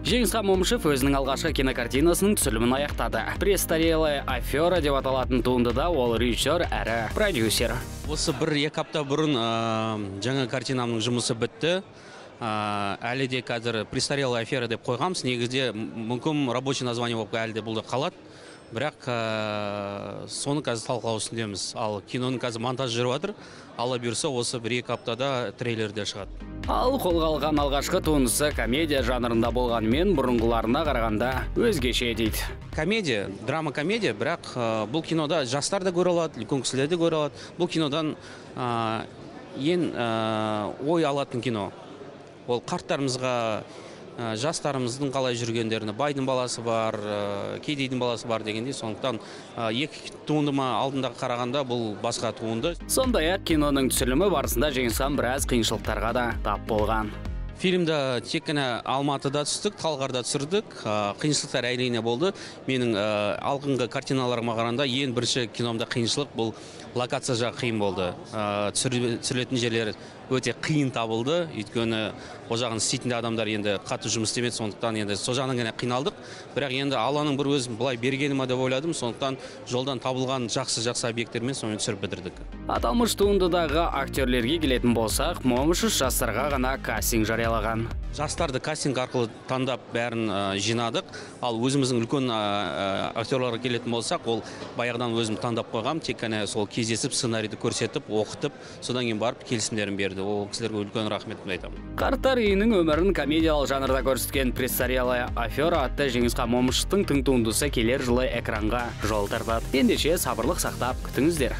Жеңісхан Момышев өзінің алғашқы кинокартинасының түсірілімін аяқтады. «Престарелая афера» деп аталатын туындыда ол режиссер әрі продюсер. Осы 1-2 апта бұрын жаңа картинамның жұмысы бітті. Әлі де қазір «Престарелая афера» деп қойғанбыз. Негізде мүмкін рабочий название болып әлі де бұл да қалады. Бірақ соны қазір талқылау үстіндеміз. Ал киноның қазір монтажы жүріп жатыр. Алла бұйырса, осы 1-2 аптада трейлер де шығады. Ал қолға алған алғашқы туындысы комедия жанрында болғанымен, бұрынғыларына қарағанда өзгеше дейді. Комедия, драма комедия, бірақ бұл кинода жастар да көре алады, үлкен кісілер де көре алады. Бұл кинодан ең ой алатын кино. Ол қарттарымызға, жастарымыздың қалай жүргендеріне, байдың баласы бар, кедейдің баласы бар дегендей, сондықтан екі туындыма алдындағы қарағанда бұл басқа туынды. Сондай-ақ киноның түсірілімі барысында Жеңісхан біраз қиыншылықтарға да тап болған. Фильмді тек қана Алматыда түстік, Талғарда түсірдік. Қиыншылықтар әрине болды. Менің алдыңғы картиналарыма қарағанда ең бірінші киномда қиыншылық бұл локация жағы қиын болды. Түсірілетін жерлер өте қиын табылды. Өйткені ол жағын істейтін адамдар енді қатты жұмыс істемеді, сондықтан енді сол жағынан ғана қиналдық. Бірақ енді Алланың бір өзін былай бергені ма деп ойладым, сондықтан жолдан табылған жақсы-жақсы объекттермен сонымен түсіріп бітірдік. Аталмыш туындыдағы актерлерге келетін болсақ, Момышев жастарға ғана кастинг жариялаған. Жастарды кастинг арқылы таңдап бәрін жинадық. Ал өзіміздің үлкен актерларға келетін болсақ, ол баяғыдан өзім таңдап қойғам, тек қана сол кездесіп, сценарийді көрсетіп, оқытып, содан кейін барып келісімдерін берді. Ол кісілерге үлкен рахметімді айтамын. Қарттар үйінің өмірін комедиялық жанрда көрсеткен «Престарелая афера» атты Жеңісхан Момышевтың тың туындысы келер жылы экранға жол тартады. Ендеше сабырлық сақтап күтіңіздер.